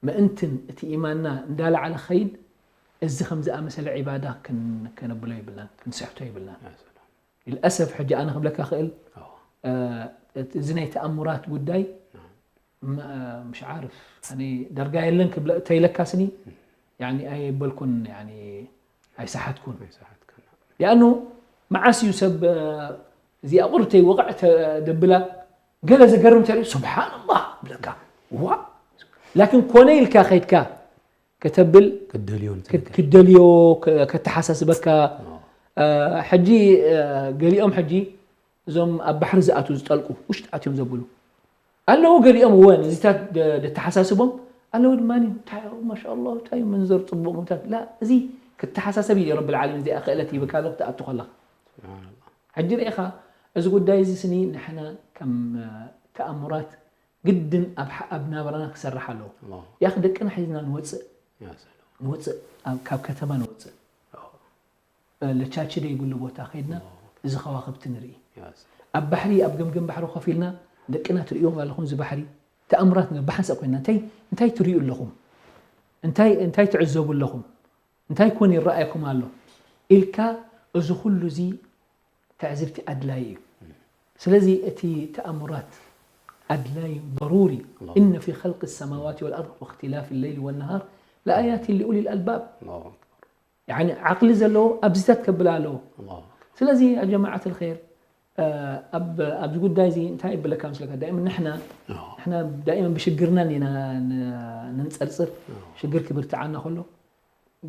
ምእንትን እቲ ኢማንና እንዳላዕለ ኸይድ እዚ ከም ዝኣመሰለ ዒባዳ ክን- ከነብሎ ይብልናን ክንስሕቶ ይብልናን يا سلام للأسف ሕጂ ኣነ ክብለካ ክእል اه እ፣ እቲ- እዚ ናይ ተኣምራት ጉዳይ ም- እ፣ مش عارف እኔ ደርጋ የለን ክብለ ተይለካስኒ ያኒ ኣይበልኩን ያኒ ኣይሰሓትኩን ما يساعدكم ያኑ መዓስ እዩ ሰብ እ፣ እዚኣ ቁርተይ ወቕዕ ተደብላ ገለ ዘገርም ተርኢ ስብሓንላህ ብለካ ዋ ላኪን ኮነ ኢልካ ከይድካ ከተብል كدليون ክደልዮ ክ- ከተሓሳስበካ እ፣ ሕጂ እ፣ ገሊኦም ሕጂ እዞም ኣብ ባሕሪ ዝኣትዉ ዝጠልቁ ውሽጢ ኣትዮም ዘብሉ ኣለዉ ገሊኦም እወ ነዚታት ደ- ደተሓሳስቦም ኣለዉ ድማ እንታይ ማሻ ኣላህ እንታይ መንዘር ፅቡቅ ምታት ላ እዚ ክተሓሳሰብ እዩ ረብል ዓለሚን እዚኣ ክእለት ይብካ ኣሎ ክትኣቱ ከለካ سبحان الله ሕጂ ርኢኻ እዚ ጉዳይ እዚ ስኒ ንሕና ከም እ፣ ተኣምራት ግድን ኣብ ሓ- ኣብ ናብራና ክሰርሕ ኣለዎ الله ያኽ ደቅና ሒዝና ንወፅእ يا سلام ንወፅእ ኣብ- ካብ ከተማ ንወፅእ اه ለቻች ዘይብሉ ቦታ ከይድና እዚ ከዋክብቲ ንርኢ يا سلام ኣብ ባሕሪ ኣብ ገምገም ባሕሪ ኮፍ ኢልና ደቅና ትርእዮም ኣለኹም እዚ ባሕሪ ተኣምራት ንብል ብሓንሳእ ኮይና እንታይ እንታይ ትርእዩ ኣለኹም እንታይ እንታይ ትዕዘቡ ኣለኹም እንታይ ኮን ይረኣየኩም ኣሎ ኢልካ እዚ ኩሉ እዚ ትዕዝብቲ ኣድላይ እዩ ስለዚ እቲ ተኣምራት ኣድላይ ضروري إن في خلق السماوات والأرض واختلاف الليل والنهار لآيات لأولي الألباب الله أكبر يعني ዓቕሊ ዘለዎ ኣብዚታት ከብል ኣለዎ الله ስለዚ ያ ጀማዓት الخير ኣብ ኣብዚ ጉዳይ እዚ እንታይ ይብለካ ምስለካ ዳይመን ንሕና اه ንሕና ዳይመን ብሽግርና ኢና ን- ንንፀርፅር ሽግር ክብርትዓና ከሎ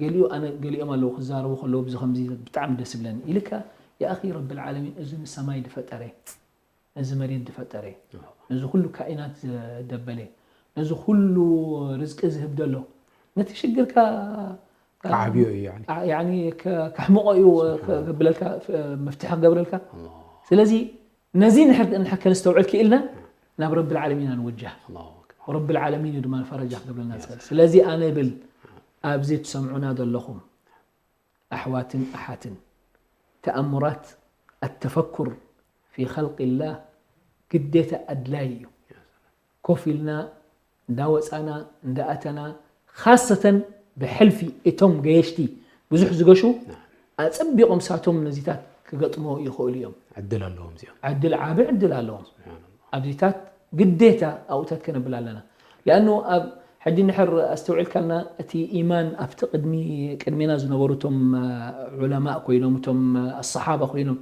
ገሊኡ ኣነ ገሊኦም ኣለዉ ክዛረቡ ከለዉ ብዚ ከምዚ ብጣዕሚ ደስ ይብለኒ ኢልካ يا أخي رب العالمين እዚ ንሰማይ ዝፈጠረ እዚ መሬት ዝፈጠረ ነዚ ኩሉ ካኢናት ዘደበለ ነዚ ኩሉ ርዝቂ ዝህብ ዘሎ ነቲ ሽግርካ ከዓብዮ እዩ يعني ዓ- ያኒ ከ- ከሕምቆ እዩ ከብለልካ መፍትሒ ክገብረልካ الله ስለዚ ነዚ ንሕር እንድሕር ከነስተውዕል ክኢልና ናብ ረቢ ልዓለሚን ኢና ንውጃህ الله أكبر ረቢ ልዓለሚን እዩ ድማ ፈረጃ ክገብረልና ዝኽእል ስለዚ ኣነ ብል ኣብዚ ትሰምዑና ዘለኹም ኣሕዋትን ኣሓትን ተኣምራት ኣተፈኩር ፊ ኸልቅ ላህ ግዴታ ኣድላይ እዩ ኮፍ ኢልና እንዳወፃና እንዳኣተና ካሰተን ብሕልፊ እቶም ገየሽቲ ብዙሕ ዝገሹ ኣፀቢቖም ሳቶም ነዚታት ክገጥሞ ይኽእሉ እዮም ዕድል ኣለዎም እዚኦም ዕድል ዓቢ ዕድል ኣለዎም ኣብዚታት ግዴታ ኣብኡታት ከነብል ኣለና ሊኣኑ ኣብ ሕጂ ንሕር ኣስተውዒልካልና እቲ ኢማን ኣብቲ ቅድሚ ቅድሜና ዝነበሩ እቶም ዑለማእ ኮይኖም እቶም ኣሰሓባ ኮይኖም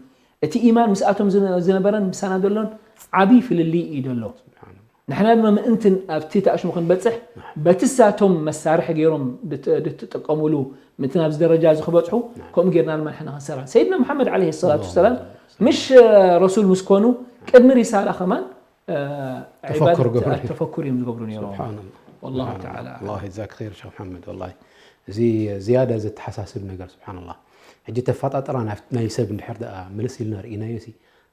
እቲ ኢማን ምስኣቶም ዝነ- ዝነበረን ምሳና ዘሎን ዓብዪ ፍልልይ እዩ ዘሎ ንሕና ድማ ምእንትን ኣብቲ ተኣሽሙ ክንበጽሕ በቲ ሳቶም መሳርሒ ገይሮም ድት- ድትጥቀሙሉ ምእንትን ኣብዚ ደረጃ እዚ ክበጽሑ ከምኡ ጌርና ድማ ንሕና ክንሰራ ሰይድና ሙሓመድ ዓለይሂ ሰላቱ ሰላም ምሽ ረሱል ምስ ኮኑ ቅድሚ ሪሳላ ከማን ተፈኩር ገብሩ። ተፈኩር እዮም ዝገብሩ ነይሮም سبحان الله والله سبحان تعالى الله. الله يجزاك خير شيخ محمد والله. እዚ ዝያዳ ዘተሓሳስብ ነገር سبحان الله. ሕጂ ተፈጣጥራ ናይ ሰብ እንድሕር ደኣ ምልስ ኢልና ርኢናዮ ሲ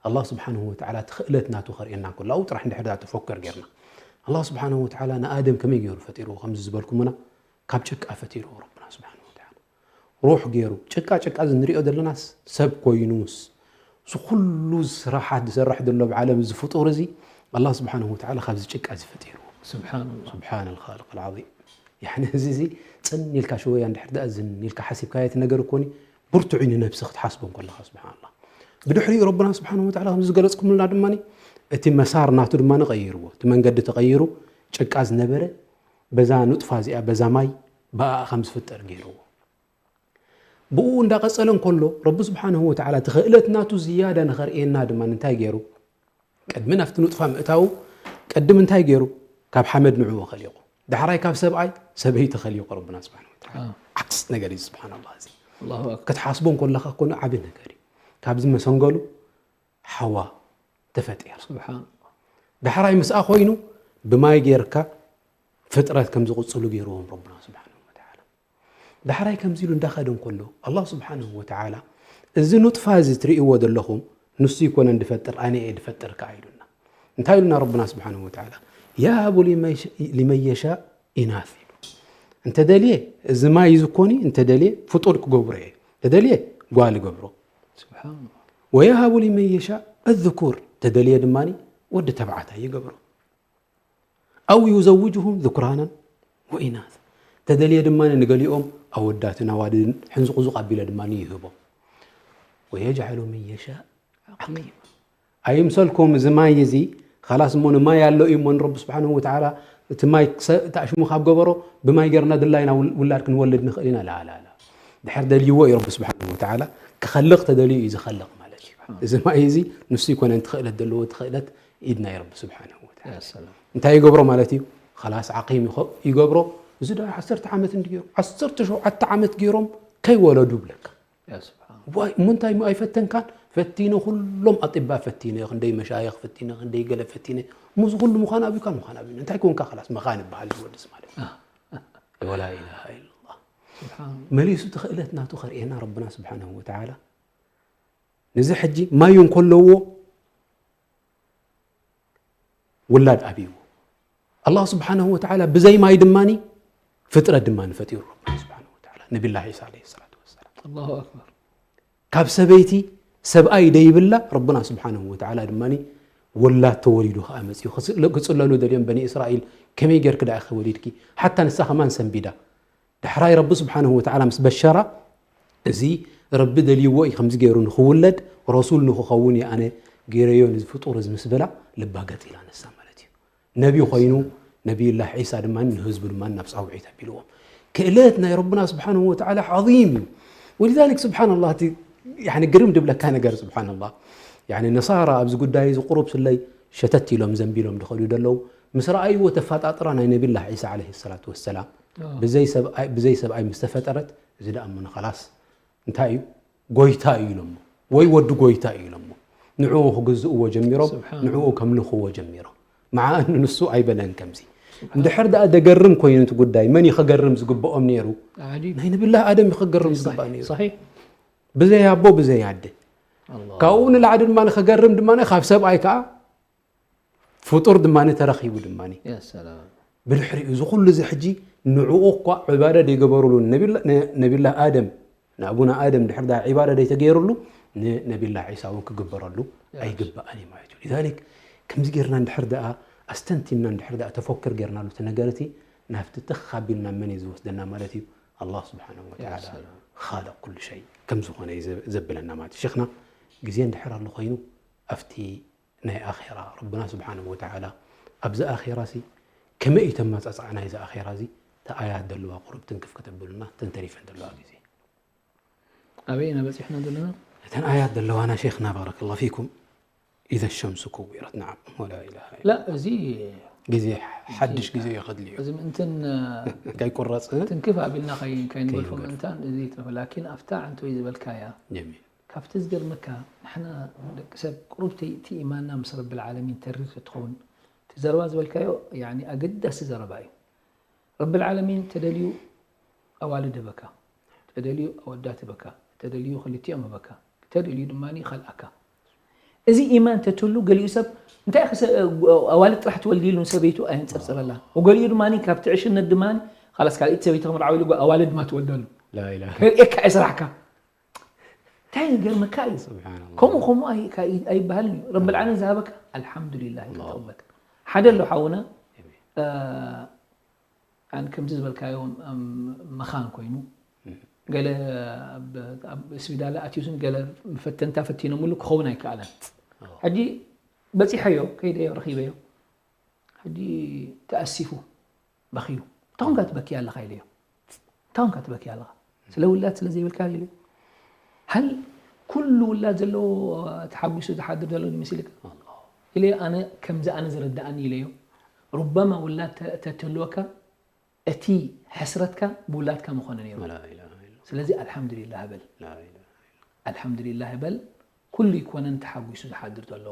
الله سبحانه وتعالى ትኽእለት ናቱ ከርእየና እንከሎ ኣብኡ ጥራሕ እንድሕር ደኣ ተፈከር ጌርና الله سبحانه وتعالى ንኣደም ከመይ ገይሩ ፈጢርዎ ከምዚ ዝበልኩምና ካብ ጭቃ ፈጢርዎ ረብና سبحانه وتعالى ሩሕ ገይሩ ጭቃ ጭቃ እዚ ንሪኦ ዘለናስ ሰብ ኮይኑስ እዚ ኩሉ ስራሓት ዝሰርሕ ዘሎ ኣብ ዓለም እዚ ፍጡር እዚ الله سبحانه وتعالى ካብዚ ጭቃ እዚ ፈጢርዎ سبحان الله سبحان الخالق العظيم. يعني እዚ እዚ ጽን ኢልካ ሽወያ እንድሕር ደኣ ዝን ኢልካ ሓሲብካዮ እቲ ነገር እኮኒ ብርቱዕ እዩ ንነብሲ ክትሓስቦ እንከለኻ سبحان الله. ብድሕሪኡ ረብና سبحانه وتعالى ከምዚ ዝገለጽኩምልና ድማ እቲ መሳር ናቱ ድማ ቀይርዎ እቲ መንገዲ ተቐይሩ ጭቃ ዝነበረ በዛ ኑጥፋ እዚኣ በዛ ማይ ብኣ ከም ዝፍጠር ገይርዎ። ብኡ እንዳቐጸለ እንከሎ ረቢ سبحانه وتعالى ትኽእለት ናቱ ዝያዳ ንኸርእየና ድማ እንታይ ገይሩ ቅድሚ ናብቲ ኑጥፋ ምእታዉ ቅድም እንታይ ገይሩ ካብ ሓመድ ንዕኡ ኸሊቑ ዳሕራይ ካብ ሰብኣይ ሰበይቲ ኸሊቑ ረብና سبحانه وتعالى آه. ዓክስ ነገር እዩ سبحان الله እዚ الله أكبر ክትሓስቦ እንከለኻ ኮነ ዓቢ ነገር እዩ ካብዚ መሰንገሉ ሓዋ ተፈጢራ سبحان الله ዳሕራይ ምስኣ ኮይኑ ብማይ ጌርካ ፍጥረት ከም ዝቕጽሉ ገይርዎም ረብና سبحانه وتعالى ዳሕራይ ከምዚ ኢሉ እንዳኸደ እንከሎ الله سبحانه وتعالى እዚ ኑጥፋ እዚ ትርእይዎ ዘለኹም ንሱ ይኮነን ድፈጥር ኣነ እየ ድፈጥር ከኣ ኢሉና እንታይ ኢሉና ረብና سبحانه وتعالى يهب لمن يش- لمن يشاء إناث ኢሉ እንተ ደልየ እዚ ማይ እዚ ኮኒ እንተ ደልየ ፍጡር ክገብሮ እየ እንተ ደልየ ጓል ይገብሮ سبحان الله ويهب لمن يشاء الذكور ተደልየ ድማ ወዲ ተባዕታይ ይገብሮ أو يزوجهم ذكرانا وإناثا ተደልየ ድማ ንገሊኦም ኣወዳትን ኣዋልድን ሕንዝቑዙቕ ኣቢለ ድማ ይህቦም ويجعل من يشاء عقيما ኣይምሰልኩም እዚ ማይ እዚ خلاص እሞ ንማይ ኣሎ እዩ እሞ ንረቢ سبحانه وتعالى እቲ ማይ ክሰ- ተኣሽሙ ካብ ገበሮ ብማይ ገርና ድላይና ውል- ውላድ ክንወልድ ንኽእል ኢና ላ ላ ላ ድሕር ደልይዎ እዩ ረቢ سبحانه وتعالى ክኸልቕ ተደልዩ እዩ ዝኸልቕ ማለት እዩ እዚ ማይ እዚ ንሱ ይኮነን ትኽእለት ዘለዎ ትኽእለት ኢድ ናይ ረቢ سبحانه وتعالى يا سلام እንታይ ይገብሮ ማለት እዩ خلاص ዓቂም ይኸ- ይገብሮ እዚ ዳ ዓሰርተ ዓመት እንዲ ገይሩ ዓሰርተ ሸውዓተ ዓመት ገይሮም ከይወለዱ ብለካ يا سبحان الله ዋይ እሞ እንታይ እሞ ኣይፈተንካን ፈቲነ ኩሎም ኣጢባ ፈቲነ ክንደይ መሻየኽ ፈቲነ ክንደይ ገለ ፈቲነ ሙዚ ኩሉ ምዃን ኣብዩካ ምዃን ኣብዩ እንታይ ኮንካ خلاص መኻን ይበሃል ዝወድስ ማለት እዩ ولا إله إلا الله سبحان الله መሊሱ ትኽእለት ናቱ ከርእየና ረብና سبحانه وتعالى ነዚ ሕጂ ማዩ እንከለዎ ውላድ ኣብይዎ الله سبحانه وتعالى ብዘይ ማይ ድማ ፍጥረት ድማ ፈጢሩ ረብና سبحانه وتعالى ነቢላ ዒሳ عليه الصلاة والسلام الله أكبر ካብ ሰበይቲ ሰብኣይ ደይብላ ረብና سبحانه وتعالى ድማ ወላድ ተወሊዱ ከዓ መፅኡ ክፅለሉ ደልዮም በኒ እስራኤል ከመይ ጌርክ ደኣ ኢኺ ወሊድኪ ሓታ ንሳ ከማን ሰንቢዳ ዳሕራይ ረቢ سبحانه وتعالى ምስ በሸራ እዚ ረቢ ደልይዎ እዩ ከምዚ ገይሩ ንኽውለድ ረሱል ንኽኸውን እየ ኣነ ገይረዮ ንዚ ፍጡር እዚ ምስ በላ ልባ ገጢላ ነሳ ማለት እዩ ነቢ ኮይኑ ነቢይላህ ዒሳ ድማ ንህዝቡ ድማ ናብ ፃውዒት ኣቢልዎም ክእለት ናይ ረብና سبحانه وتعالى عظيم እዩ ولذلك سبحان الله እቲ يعني ግርም ድብለካ ነገር سبحان الله يعني ነሳራ ኣብዚ ጉዳይ እዚ ቁሩብ ስለይ ሸተት ኢሎም ዘንቢሎም ድኸዱ ደለዉ ምስ ረኣይዎ ተፋጣጥራ ናይ ነቢላህ ዒሳ عليه الصلاة والسلام ብዘይ ሰብኣይ ብዘይ ሰብኣይ ምስ ተፈጠረት እዚ ደኣ እሞ ንኸላስ እንታይ እዩ ጎይታ እዩ ኢሎሞ ወይ ወዲ ጎይታ እዩ ኢሎሞ ንዕኡ ክግዝእዎ ጀሚሮም سبحان ንዕኡ ከምልኽዎ ጀሚሮም መዓኑ ንሱ ኣይበለን ከምዚ እንድሕር ደኣ ደገርም ኮይኑ እቲ ጉዳይ መን እዩ ከገርም ዝግብኦም ነይሩ عجيب ናይ ነብላ ኣደም እዩ ከገርም ዝግባእ صحيح ነይሩ صحيح ብዘይ ኣቦ ብዘይ ኣደ الله ካብኡ ንላዕሊ ድማ ከገርም ድማ ካብ ሰብኣይ ከዓ ፍጡር ድማ ተረኺቡ ድማ يا سلام ብድሕሪኡ እዚ ኩሉ እዚ ሕጂ ንዕኡ እኳ ዕባዳ ደይገበሩሉ ነቢላ ኣደም ንኣቡና ኣደም ድሕር ዳ ዕባዳ ደይተገይሩሉ ንነቢላ ዒሳ እውን ክግበረሉ ኣይግባእን እዩ ማለት እዩ ሊዛሊክ ከምዚ ጌርና እንድሕር ደኣ ኣስተንቲና እንድሕር ደኣ ተፈክር ጌርናሉ እቲ ነገር እቲ ናብቲ ትኽ ኣቢልና መን እዩ ዝወስደና ማለት እዩ ኣላህ ስብሓንሁ ወተዓላ ሰላም። ኻልቕ ኩሉ ሸይ ከም ዝኾነ እዩ ዘ- ዘብለና ማለት እዩ ሸኽና ግዜ እንድሕር ኣሎ ኮይኑ ኣብቲ ናይ ኣኼራ ረብና ስብሓንሁ ወተዓላ ኣብዚ ኣኼራ ሲ ከመይ እዩ ተመፃፅዓ ናይዚ ኣኼራ እዚ እቲ ኣያት ዘለዋ ቁሩብ ትንክፍ ከተብሉና እተን ተሪፈን ዘለዋ ግዜ ኣበይ ኢና በፂሕና ዘለና እተን ኣያት ዘለዋና ሸይኽና ባረከላ ፊኩም ኢዘ ሸምሱ ኩዊረት ናዓም ወላ ኢላሃ ኢላ ላ እዚ ግዜ ሓድሽ ግዜ እዩ ከድልዮ። እዚ ምእንትን ከይቁረጽ ትንክፍ ኣቢልና ከይ- ከይንበልፎ ምእንታን እዚ ይትረፈ ላኪን ኣብታ ዓንተወይ ዝበልካያ ጀሚል። ካብቲ ዝገርመካ ንሕና ደቂ ሰብ ቁሩብ እቲ ኢማንና ምስ ረብል ዓለሚን ተሪር ተትኸውን እቲ ዘረባ ዝበልካዮ ያኒ ኣገዳሲ ዘረባ እዩ። ረብል ዓለሚን ተደልዩ ኣዋልድ ህበካ፣ ተደልዩ ኣወዳት ህበካ፣ ተደልዩ ክልቲኦም ህበካ፣ ተደልዩ ድማ ይኸልኣካ። እዚ ኢማን ተትህሉ ገሊኡ ሰብ እንታይ ኢኺ ሰ- ኣዋልድ ጥራሕ ትወልዲ ኢሉ ንሰበይቱ ኣየንፀርፅረላ። ወገሊኡ ድማ ካብቲ ዕሽነት ድማ ካላስ ካልኢት ሰበይቲ ከምርዓው ኢሉ ኣዋልድ ድማ ትወልደሉ። ላኢላ ከርእየካ እየ ስራሕካ። እንታይ ገርመካ እዩ። ስብሓንላ ከምኡ ከምኡ ኣይ- ካይ- ኣይበሃልን እዩ። ረብል ዓለሚን ዝሃበካ ኣልሓምዱሊላህ እዩ ተቀበል። ሓደ ኣሎ ሓውና እ፣ ኣን ከምዚ ዝበልካዮ ኣም፣ መኻን ኮይኑ ገለ ኣብ- ኣብ ስቢዳላ ኣትዩስን ገለ መፈተንታ ፈቲኖምሉ ክኸውን ኣይከኣለን። ሕጂ በፂሐዮ ከይደዮ ረኺበዮ ሕጂ ተኣሲፉ በኺዩ። እንታይ ኮንካ ትበኪ ኣለኻ ኢለዮ። እንታይ ኮንካ ትበኪ ኣለኻ? ስለ ውላድ ስለ ዘይብልካ ኢለዮ። ሃል ኩሉ ውላድ ዘለዎ ተሓጒሱ ዝሓድር ዘሎ ይመስልካ? ኢለዮ ኣነ ከምዚ ኣነ ዝርድኣኒ ኢለዮ። ሩበማ ውላድ ተ- ተትህልወካ እቲ ሕስረትካ ብውላድካ ምኾነ ነይሩ። ስለዚ ኣልሓምዱሊላህ በል። ኣልሓምዱሊላህ በል። ኩሉ ይኮነን ተሓጒሱ ዝሓድር ዘሎ።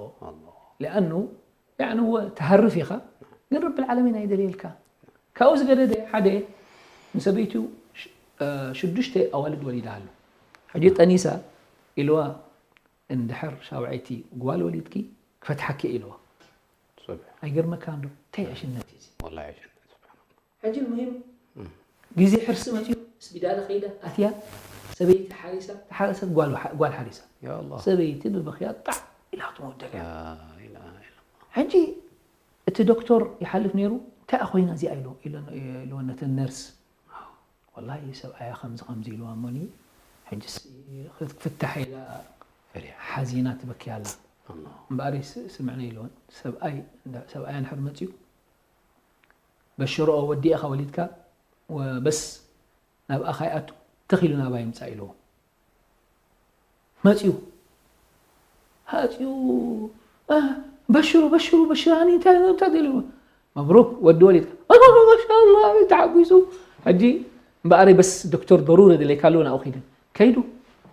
ሊኣኑ ያዕኒ እወ ትሃርፍ ኢኻ ግን ረብል ዓለሚን ኣይደልየልካ። ካብኡ ዝገደደ ሓደ ንሰበይቱ ሽ- እ፣ ሽዱሽተ ኣዋልድ ወሊዳ ኣሎ። ሕጂ ጠኒሳ ኢልዋ እንድሕር ሻውዐይቲ ጓል ወሊድኪ ክፈትሓኪ ኢልዋ። ኣይገርመካ እንዶ እንታይ ዕሽነት እዩ እዚ? ወላሂ ዕሽነት ስብሓንላ ሕጂ ሙሂም ግዜ ሕርሲ መፅዩ ስቢዳለ ከይዳ ኣትያ ሰበይቲ ሓሪሳ ተሓረሰት ጓል ጓል ሓሪሳ ያላ ሰበይቲ ብብኽያ ጣዕ ኢላ ክትመውት ደልያ ላኢላሃ ኢላ ሕጂ እቲ ዶክተር ይሓልፍ ነይሩ እንታይ ኮይና እዚኣ ኢሉ ኢልዎ ነተን ነርስ ወላሂ ሰብኣያ ከምዚ ከምዚ ኢልዋ እሞኒ ሕጂ ፍታሕ ኢላ ፈሪያ ሓዚና ትበኪ ኣላ ኣላ እምበኣር ስምዕነ ኢልወን ሰብኣይ እንዳ- ሰብኣያ እንድሕር መፅዩ በሽርኦ ወዲእኻ ወሊድካ ወ- በስ ናብኣ ካይኣቱ ተኺሉ ናብኣ ይምፃእ ኢልዎ መፅዩ ኣፅዩ እ፣ በሽሩ በሽሩ በሽራኒ እንታይ እንታይ ደልዎ መብሩክ ወዲ ወሊድካ እ፣ ማሻላ ተሓጒሱ ሕጂ እምበኣረይ በስ ዶክተር ደሩረ ደለይካ ኣለዎ ናብኡ ኪደ ከይዱ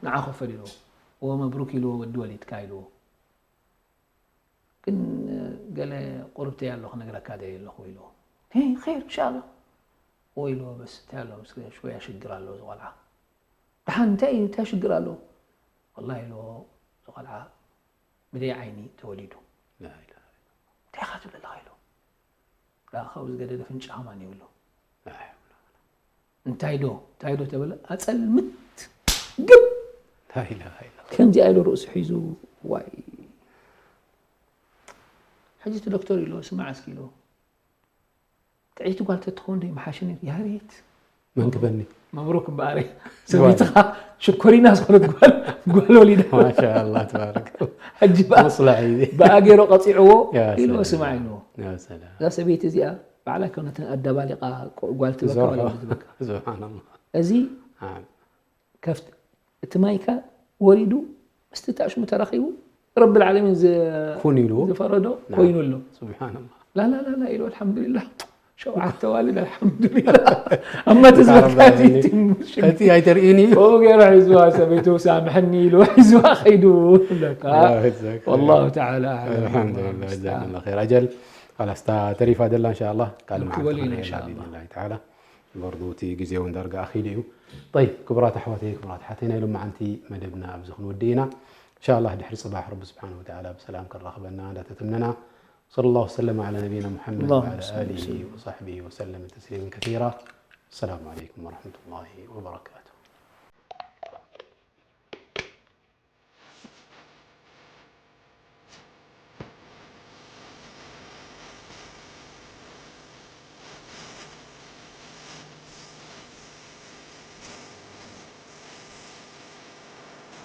ንዓ ኮፈል ኢልዎ ወመብሩክ ኢልዎ ወዲ ወሊድካ ኢልዎ ግን ገለ ቁርብተይ ኣሎ ክነግረካ ደልየ ኣለኹ ኢልዎ ኸይር እንሻላ ወይ ኢልዎ በስ እንታይ ኣሎ ምስ ሽወያ ሽግር ኣለዎ ዝቆልዓ ደሓን እንታይ እዩ እንታይ ሽግር ኣለዎ ወላ ኢልዎ ዝቆልዓ ብደይ ዓይኒ ተወሊዱ እንታይ ኢኻ ትብል ኣለኻ ኢልዎ ካብኡ ዝገደደ ፍንጫ ከማን ይብሉ እንታይ ዶ እንታይ ዶ ተበለ ኣፀልምት ግብ ከምዚኣ ኢሉ ርእሱ ሒዙ ዋይ ሕጂ እቲ ዶክተር ኢልዎ ስማዕ እስኪ ኢልዎ ጥዕይቲ ጓል ተትኸውን ዶ ይመሓሽኒ ያሬት መንክበኒ መብሩክ እምበኣረ ሰበይትኻ ሽኮሪና ዝኾነት ጓል ጓል ወሊዳ ማሻላ ተባረክ ሕጂ በኣ ሙስላሕ እዩ በኣ ገይሮ ቀፂዕዎ ያ ኢልዎ ሰላም። ስማዕ ኢልዎ ያ ሰላም እዛ ሰበይቲ እዚኣ ባዕላ ከነትን ኣዳባሊቃ ጓል ትበካ ዞርሖ ወላ ትበካ ስብሓንላ እዚ ዓም ከፍት እቲ ማይካ ወሪዱ ምስቲ ታሽሙ ተራኺቡ ረብል ዓለሚን ዝ- ኩን ኢልዎ ዝፈረዶ ኮይኑ ኣሎ ስብሓንላ ላላላላ ኢሉ ኣልሓምዱሊላ ሸውዓተ ዋልድ ኣልሓምዱሊላ ኣማ ተዝበካቲ እቲ ኣይተርእኒ እዩ ከምኡ ገይሩ ሒዝዋ ሰበይቱ ሳምሐኒ ኢሉ ሒዝዋ ከይዱ ለካ ወላሁ ተዓላ ኣዕለም الحمد لله جزاك الله خير أجل خلاص تا تريفا دلا إن شاء الله قال مع نكبل إن شاء بإذن الله تعالى برضو تي جزيون درجة أخي ليو طيب ክቡራት ኣሕዋተይ ክቡራት ኣሓተይ ናይ ሎማዓንቲ መደብና ኣብዚ ክንወድእ ኢና إن شاء الله ድሕሪ ፅባሕ ረቢ ስብሓን ወተዓላ ብሰላም ከራኽበና እንዳተተምነና صلى الله وسلم على نبينا محمد اللهم وعلى صل آله وسلم. وصحبه وسلم تسليما كثيرا السلام عليكم ورحمة الله وبركاته